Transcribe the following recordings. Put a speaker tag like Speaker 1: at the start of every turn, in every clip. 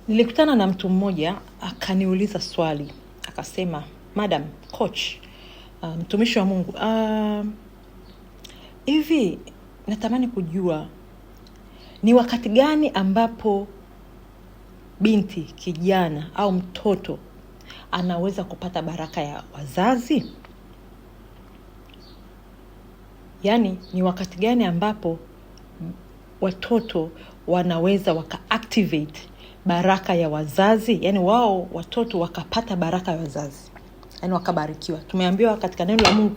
Speaker 1: Nilikutana na mtu mmoja akaniuliza swali, akasema, "Madam coach, mtumishi wa Mungu, hivi natamani kujua ni wakati gani ambapo binti, kijana au mtoto anaweza kupata baraka ya wazazi? Yaani ni wakati gani ambapo watoto wanaweza waka-activate baraka ya wazazi, yani wao watoto wakapata baraka ya wazazi, yani wakabarikiwa. Tumeambiwa katika neno la Mungu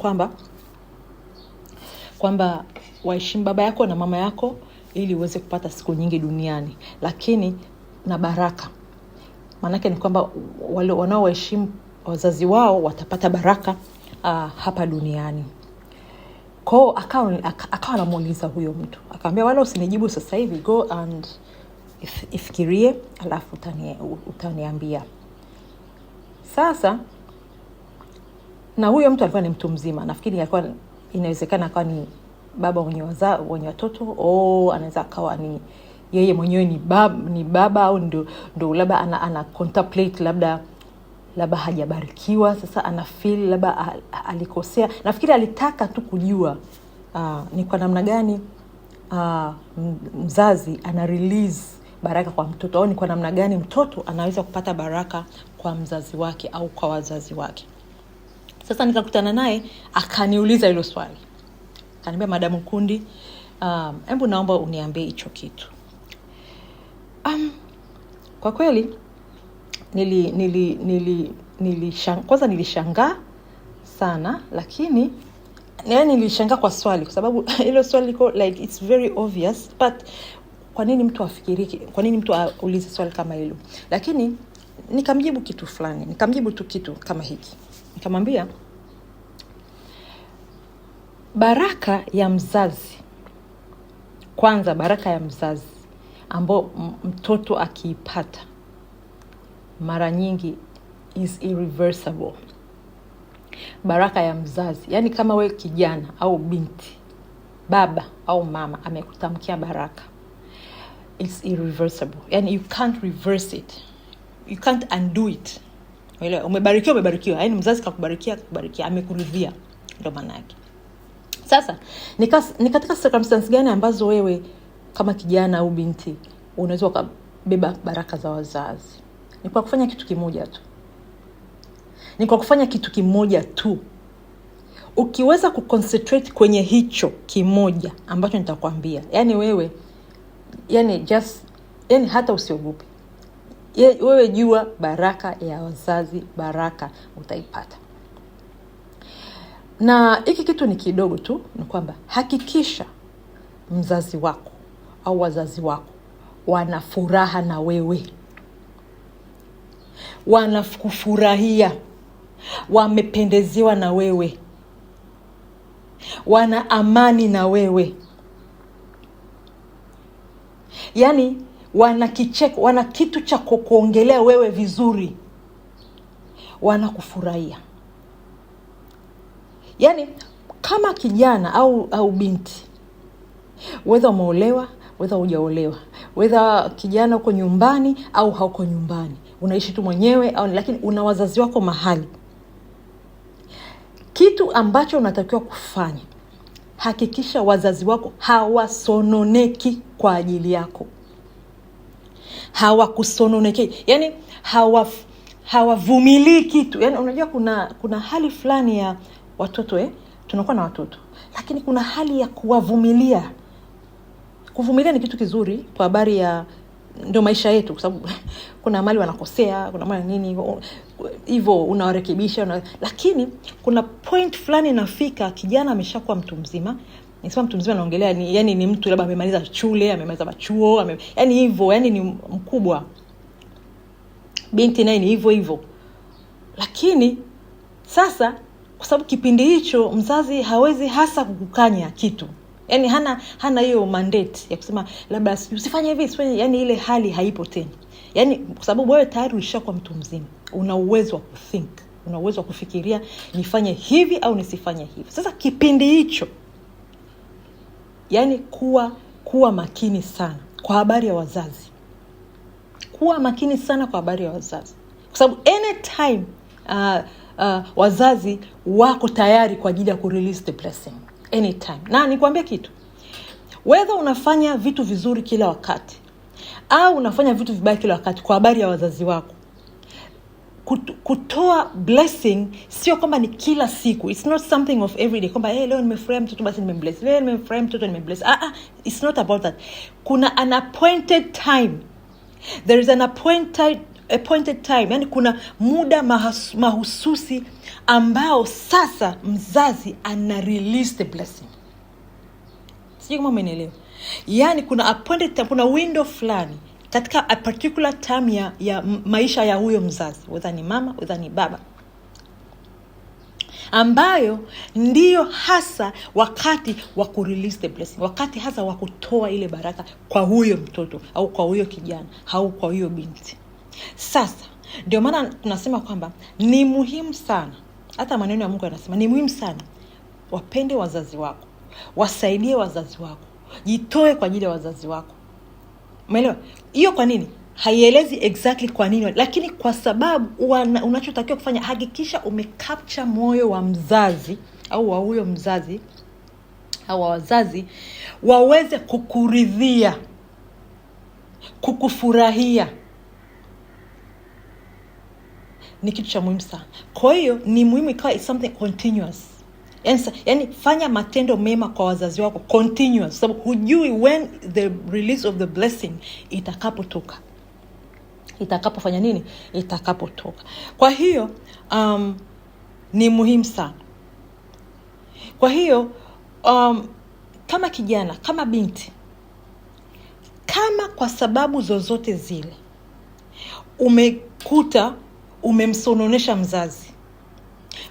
Speaker 1: kwamba waheshimu baba yako na mama yako ili uweze kupata siku nyingi duniani, lakini na baraka. Maanake ni kwamba wale wanaoheshimu wazazi wao watapata baraka hapa duniani. Kwao akawa anamuuliza huyo mtu, akamwambia wala usinijibu sasa hivi, go and ifikirie alafu utaniambia. Sasa na huyo mtu alikuwa ni mtu mzima, nafikiri alikuwa, inawezekana akawa ni baba mwenye watoto, au anaweza akawa ni yeye mwenyewe ni baba au ndo labda ana contemplate labda hajabarikiwa, sasa ana feel labda alikosea. Nafikiri alitaka tu kujua ni kwa namna gani mzazi ana release baraka kwa mtoto, au ni kwa namna gani mtoto anaweza kupata baraka kwa mzazi wake au kwa wazazi wake. Sasa nikakutana naye akaniuliza hilo swali, akaniambia, "Madam Kundi, hebu naomba uniambie hicho kitu." Kwa kweli kwanza nilishangaa sana, lakini yani nilishangaa kwa swali, kwa sababu hilo swali liko like it's very obvious, but kwa nini mtu afikiriki, kwa nini mtu aulize swali kama hilo? Lakini nikamjibu kitu fulani, nikamjibu tu kitu kama hiki, nikamwambia baraka ya mzazi, kwanza baraka ya mzazi ambao mtoto akiipata mara nyingi is irreversible. Baraka ya mzazi, yani kama we kijana au binti, baba au mama amekutamkia baraka, it's irreversible. Yani you can't reverse it, you can't undo it. Uelewa? Umebarikiwa, umebarikiwa. Yani mzazi kakubarikia, kakubarikia, amekuridhia, ndo maana yake. Sasa ni katika circumstance gani ambazo wewe kama kijana au binti unaweza ukabeba baraka za wazazi? Ni kwa kufanya kitu kimoja tu. Ni kwa kufanya kitu kimoja tu. Ukiweza kuconcentrate kwenye hicho kimoja ambacho nitakwambia, yani wewe, yani just, yani hata usiogope. Wewe jua baraka ya wazazi, baraka utaipata. Na hiki kitu ni kidogo tu, ni kwamba hakikisha mzazi wako au wazazi wako wana furaha na wewe, wanakufurahia, wamependezewa na wewe, wana amani na wewe, yani wana kicheko, wana kitu cha kukuongelea wewe vizuri, wanakufurahia. Yani kama kijana au binti, whether umeolewa, whether hujaolewa, whether kijana uko nyumbani au hauko nyumbani, unaishi tu mwenyewe au, lakini una wazazi wako mahali, kitu ambacho unatakiwa kufanya, hakikisha wazazi wako hawasononeki kwa ajili yako, hawakusononeki, yani hawavumilii kitu. Yani unajua kuna hali fulani ya watoto, tunakuwa na watoto, lakini kuna hali ya kuwavumilia. Kuvumilia ni kitu kizuri kwa habari ya ndio maisha yetu, kwa sababu kuna mali wanakosea, kuna mali nini hivyo unawarekebisha, lakini kuna point fulani inafika, kijana ameshakuwa mtu mzima. Nisema mtu mzima naongelea ni, yani ni mtu labda amemaliza shule, amemaliza machuo, yani hivyo, yani ni mkubwa. Binti naye ni hivyo hivyo. Lakini sasa kwa sababu kipindi hicho mzazi hawezi hasa kukukanya kitu, yani hana hiyo mandate ya kusema labda usifanye hivi, usifanye, yani ile hali haipo tena. Yani kwa sababu wewe tayari ulishakuwa mtu mzima, una uwezo wa kuthink, una uwezo wa kufikiria nifanye hivi au nisifanye hivi. Sasa kipindi hicho, yani kuwa makini sana kwa habari ya wazazi. Kuwa makini sana kwa habari ya wazazi, kwa sababu anytime wazazi wako tayari kwa ajili ya kurelease the blessing anytime. Na nikwambie kitu, whether unafanya vitu vizuri kila wakati au unafanya vitu vibaya kila wakati, kwa habari ya wazazi wako, kutoa blessing sio kwamba ni kila siku. It's not something of every day kwamba, "Hey, leo nimefurahia mtoto, basi nimembless. Leo nimefurahia mtoto, nimembless." Ah, ah, it's not about that. Kuna an appointed time. There is an appointed time, yani kuna muda mahususi ambao sasa mzazi ana release the blessing. Sijui kama umenielewa. Yani kuna appointed time, kuna window fulani katika a particular time ya maisha ya huyo mzazi, whether ni mama, whether ni baba, ambayo ndiyo hasa wakati wa kurelease the blessing, wakati hasa wa kutoa ile baraka kwa huyo mtoto au kwa huyo kijana au kwa huyo binti. Sasa ndio maana tunasema kwamba ni muhimu sana, hata maneno ya Mungu yanasema ni muhimu sana wapende wazazi wako, wasaidie wazazi wako, jitoe kwa ajili ya wazazi wako. Umeelewa hiyo? Kwa nini? Haielezi exactly kwa nini, lakini kwa sababu unachotakiwa kufanya, hakikisha umecapture moyo wa mzazi au wa huyo mzazi au wa wazazi waweze kukuridhia, kukufurahia. Ni kitu cha muhimu sana. Kwa hiyo ni muhimu ikawa it's something continuous. Yani fanya matendo mema kwa wazazi wako continuous, sababu hujui when the release of the blessing itakapotoka, itakapofanya nini, itakapotoka. Kwa hiyo ni muhimu sana. Kwa hiyo kama kijana, kama binti, kama kwa sababu zozote zile umekuta umemsononesha mzazi,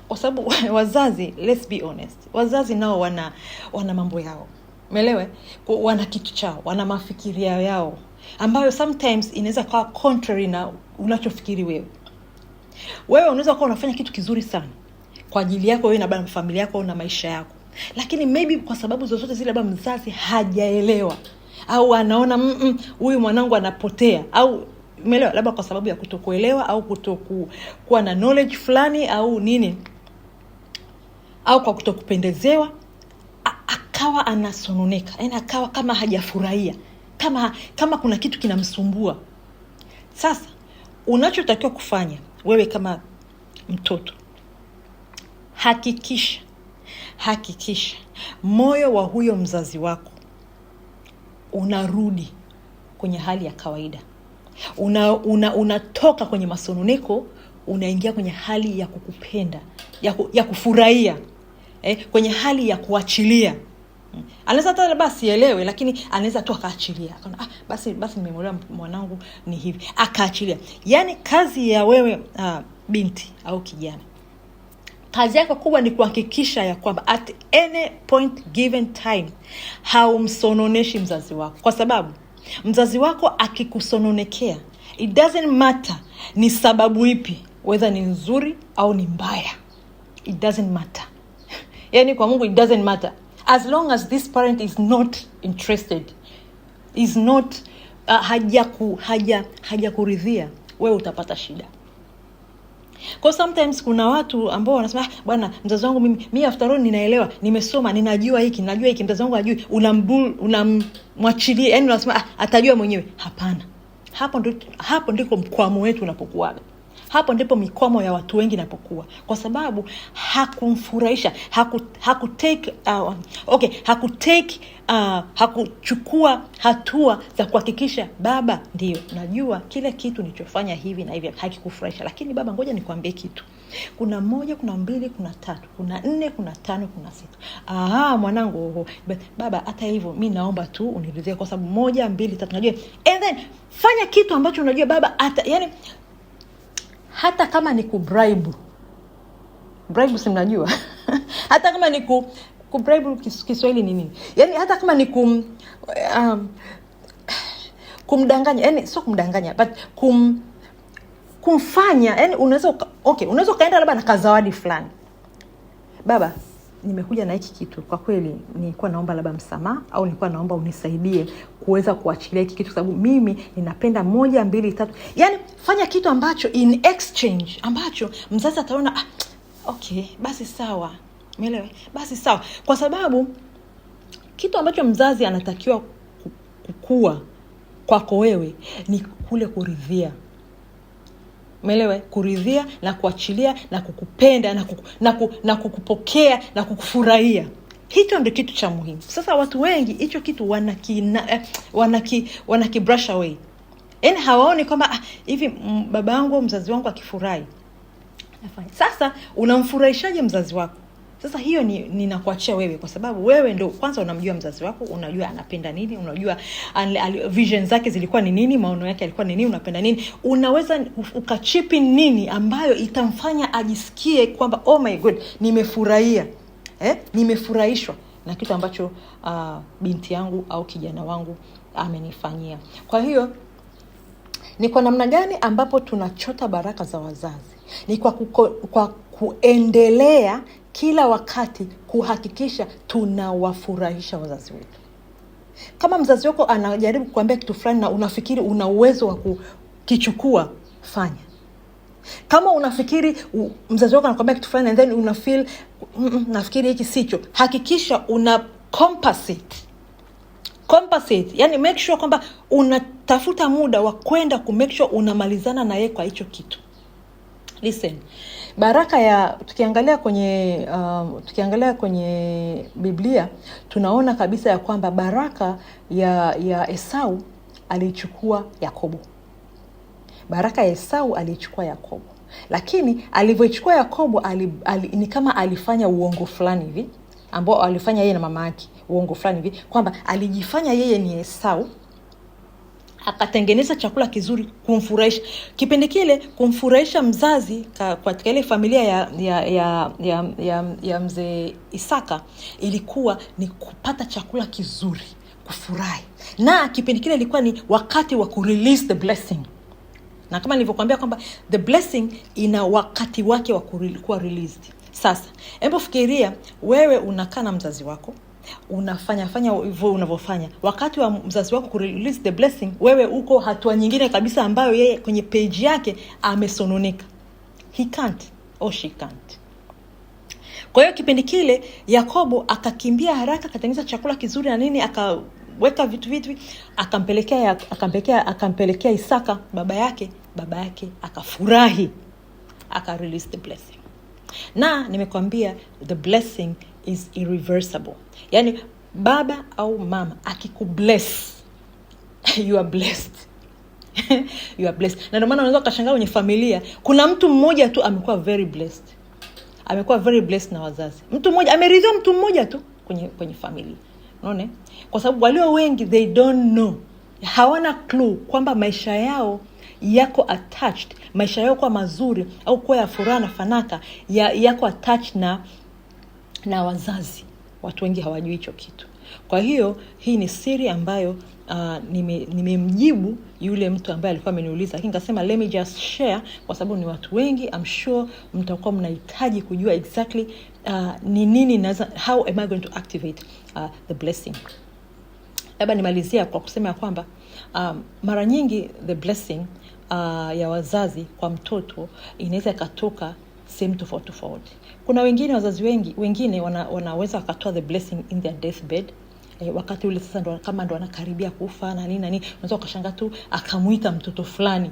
Speaker 1: kwa sababu wazazi, let's be honest, wazazi nao wana mambo yao, umeelewa? Wana kitu chao, wana mafikiria yao ambayo sometimes inaweza kuwa contrary na unachofikiri wewe. Wewe unaweza kuwa unafanya kitu kizuri sana kwa ajili yako wewe na familia yako na maisha yako, lakini maybe kwa sababu zozote zile labda mzazi hajaelewa au anaona huyu mwanangu anapotea, au umeelewa, labda kwa sababu ya kutokuelewa au kutokuwa na knowledge fulani au nini, au kwa kutokupendezewa, akawa anasononeka, yani akawa kama hajafurahia, kama kuna kitu kinamsumbua. Sasa unachotakiwa kufanya wewe kama mtoto, hakikisha moyo wa huyo mzazi wako unarudi kwenye hali ya kawaida. Unatoka kwenye masononeko, unaingia kwenye hali ya kukupenda, ya kufurahia, kwenye hali ya kuachilia. Anaweza hata labda asielewe, lakini anaweza tu akaachilia. Akaona, basi nimemwelewa mwanangu ni hivi, akaachilia. Yani kazi ya wewe binti au kijana, kazi yako kubwa ni kuhakikisha ya kwamba at any point given time haumsononeshi mzazi wako, kwa sababu mzazi wako akikusononekea, it doesn't matter ni sababu ipi, whether ni nzuri au ni mbaya, it doesn't matter. Yani kwa Mungu it doesn't matter, as long as this parent is not interested, is not hajakuridhia, wewe utapata shida. Kwa sometimes kuna watu ambao wanasema, "Bwana, mzazi wangu mimi after all ninaelewa, nimesoma, ninajua hiki, ninajua hiki, mzazi wangu hajui." Unamwachilia, yani unasema, "Atajua mwenyewe." Hapana. Hapo ndiko mkwamo wetu unapokuwa. Hapo ndipo mikwamo ya watu wengi inapokuwa, kwa sababu hakumfurahisha, haku, haku take, okay, haku take, hakuchukua hatua za kuhakikisha, "Baba, ndio najua kile kitu nilichofanya hivi na hivi hakikufurahisha, lakini baba, ngoja nikwambie kitu. Kuna 1, kuna 2, kuna 3, kuna 4, kuna 5, kuna 6. Aha, mwanangu, oho. Baba, hata hivyo mi naomba tu uniridhie kwa sababu 1, 2, 3 najua." And then fanya kitu ambacho unajua baba hata, yani hata kama ni kubribe. Bribe si mnajua? Hata kama ni kubribe Kiswahili ni nini? Yani hata kama ni kumdanganya, yani sio kumdanganya, but kumfanya, yani unaweza uka, okay, unaweza ukaenda labda na kazawadi fulani. Baba, nimekuja na hiki kitu, kwa kweli nilikuwa naomba labda msamaha, au nilikuwa naomba unisaidie kuweza kuachilia hiki kitu, kwa sababu mimi ninapenda 1, 2, 3. Yani fanya kitu ambacho in exchange, ambacho mzazi ataona okay, basi sawa. Umeelewa? Basi sawa. Kwa sababu kitu ambacho mzazi anatakiwa kukua kwako wewe ni kule kuridhia. Umeelewa? Kuridhia na kuachilia na kukupenda na kukupokea na kukufurahia. Hicho ndio kitu cha muhimu. Sasa watu wengi hicho kitu wanaki brush away. Yaani hawaoni kwamba hivi baba yangu au mzazi wangu akifurahi nafanya. Sasa unamfurahishaje mzazi wako? Sasa hiyo ninakuachia wewe, kwa sababu wewe ndio kwanza unamjua mzazi wako, unajua anapenda nini, unajua vision zake zilikuwa ni nini, maono yake yalikuwa ni nini, unapenda nini. Unaweza ukachipi nini ambayo itamfanya ajisikie kwamba oh my god, nimefurahia. Nimefurahishwa na kitu ambacho binti yangu au kijana wangu amenifanyia. Kwa hiyo ni kwa namna gani ambapo tunachota baraka za wazazi? Ni kwa kuendelea kila wakati kuhakikisha tunawafurahisha wazazi wetu. Kama mzazi wako anajaribu kukuambia kitu fulani na unafikiri una uwezo wa kukichukua, fanya. Kama unafikiri mzazi wako anakuambia kitu fulani and then una feel nafikiri hiki sicho, hakikisha una compensate. Compensate, yani make sure kwamba unatafuta muda wa kwenda ku make sure unamalizana na yeye kwa hicho kitu. Listen, baraka ya tukiangalia kwenye Biblia tunaona kabisa ya kwamba baraka ya Esau aliichukua Yakobo. Baraka ya Esau aliichukua Yakobo. Lakini alivyoichukua Yakobo ni kama alifanya uongo fulani hivi, ambao alifanya yeye na mama yake, uongo fulani hivi kwamba alijifanya yeye ni Esau, akatengeneza chakula kizuri kumfurahisha. Kipindi kile kumfurahisha mzazi katika ile familia ya mzee Isaka ilikuwa ni kupata chakula kizuri, kufurahi. Na kipindi kile ilikuwa ni wakati wa ku release the blessing. Na kama nilivyokuambia kwamba the blessing ina wakati wake wa kuwa released. Sasa hebu fikiria wewe unakaa na mzazi wako, unafanya fanya hivyo unavyofanya. Wakati wa mzazi wako ku release the blessing, wewe uko hatua nyingine kabisa ambayo yeye kwenye page yake amesononeka. He can't or she can't. Kwa hiyo kipindi kile Yakobo akakimbia haraka, akatengeneza chakula kizuri na nini, akaweka vitu akampelekea Isaka baba yake. Baba yake akafurahi, aka release the blessing. Na nimekwambia the blessing is irreversible. Yani baba au mama akikubless, you are blessed. You are blessed. Na ndio maana unaweza ukashangaa kwenye familia kuna mtu mmoja tu amekuwa very blessed. Amekuwa very blessed na wazazi. Mtu mmoja ameridhiwa, mtu mmoja tu kwenye familia. Unaona? Kwa sababu walio wengi they don't know. Hawana clue kwamba maisha yao yako attached, maisha yao kwa mazuri au kwa ya furaha na fanaka yako attached na wazazi. Watu wengi hawajui hicho kitu. Kwa hiyo hii ni siri ambayo nimemjibu yule mtu ambaye alikuwa ameniuliza, lakini nikasema let me just share kwa sababu ni watu wengi, I'm sure mtakuwa mnahitaji kujua exactly ni nini naweza, how am I going to activate the blessing. Labda nimalizia kwa kusema kwamba mara nyingi the blessing ya wazazi kwa mtoto inaweza ikatoka sehemu tofauti tofauti. Kuna wengine wazazi wengine wanaweza wakatoa the blessing in their deathbed. Wakati ule sasa ndo, kama ndo anakaribia kufa na nini na nini, unaweza ukashangaa tu akamuita mtoto fulani,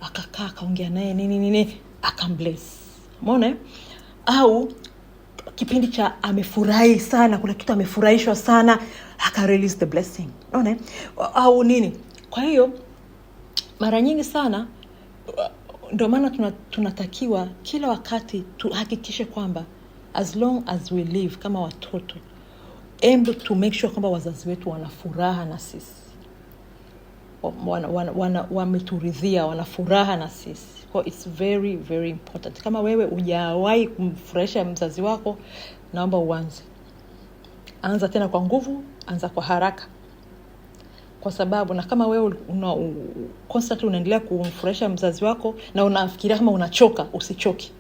Speaker 1: akakaa akaongea naye nini nini, akambless. Umeona? Au kipindi cha amefurahi sana, kuna kitu amefurahishwa sana, aka release the blessing. Unaona? Au nini. Kwa hiyo mara nyingi sana ndio maana tunatakiwa kila wakati tuhakikishe kwamba as long as we live kama watoto, aim to make sure kwamba wazazi wetu wana furaha na sisi, wameturidhia, wana furaha na sisi. Kwa it's very very important. Kama wewe hujawahi kumfurahisha mzazi wako, naomba uanze. Anza tena kwa nguvu, anza kwa haraka. Kwa sababu na kama wewe constantly unaendelea kumfurahisha mzazi wako na unafikiria kama unachoka, usichoke.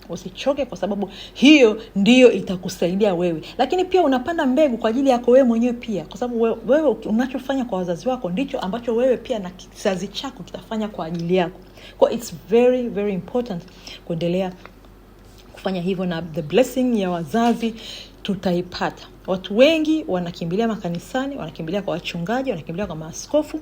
Speaker 1: Usichoke, kwa sababu hiyo ndiyo itakusaidia wewe, lakini pia unapanda mbegu kwa ajili yako wewe mwenyewe pia, kwa sababu wewe unachofanya kwa wazazi wako ndicho ambacho wewe pia na kizazi chako kitafanya kwa ajili yako. Kwa it's very very important kuendelea kufanya hivyo, na the blessing ya wazazi tutaipata. Watu wengi wanakimbilia makanisani, wanakimbilia kwa wachungaji, wanakimbilia kwa maaskofu,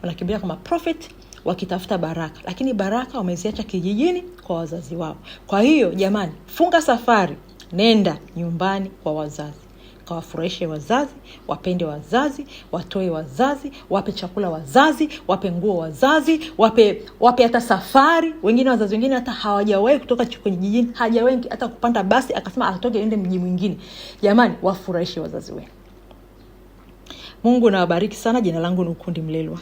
Speaker 1: wanakimbilia kwa maprofet wakitafuta baraka, lakini baraka wameziacha kijijini kwa wazazi wao. Kwa hiyo jamani, funga safari, nenda nyumbani kwa wazazi, kawafurahishe wazazi, wapende wazazi, watoe wazazi, wape chakula wazazi, wape nguo wazazi, wape hata safari. Wengine wazazi wengine hata hawajawahi kutoka kwenye jijini, hajawahi hata kupanda basi akasema atoke ende mji mwingine. Jamani, wafurahishe wazazi wenu. Mungu nawabariki sana. Jina langu ni Ukundi Mlelwa.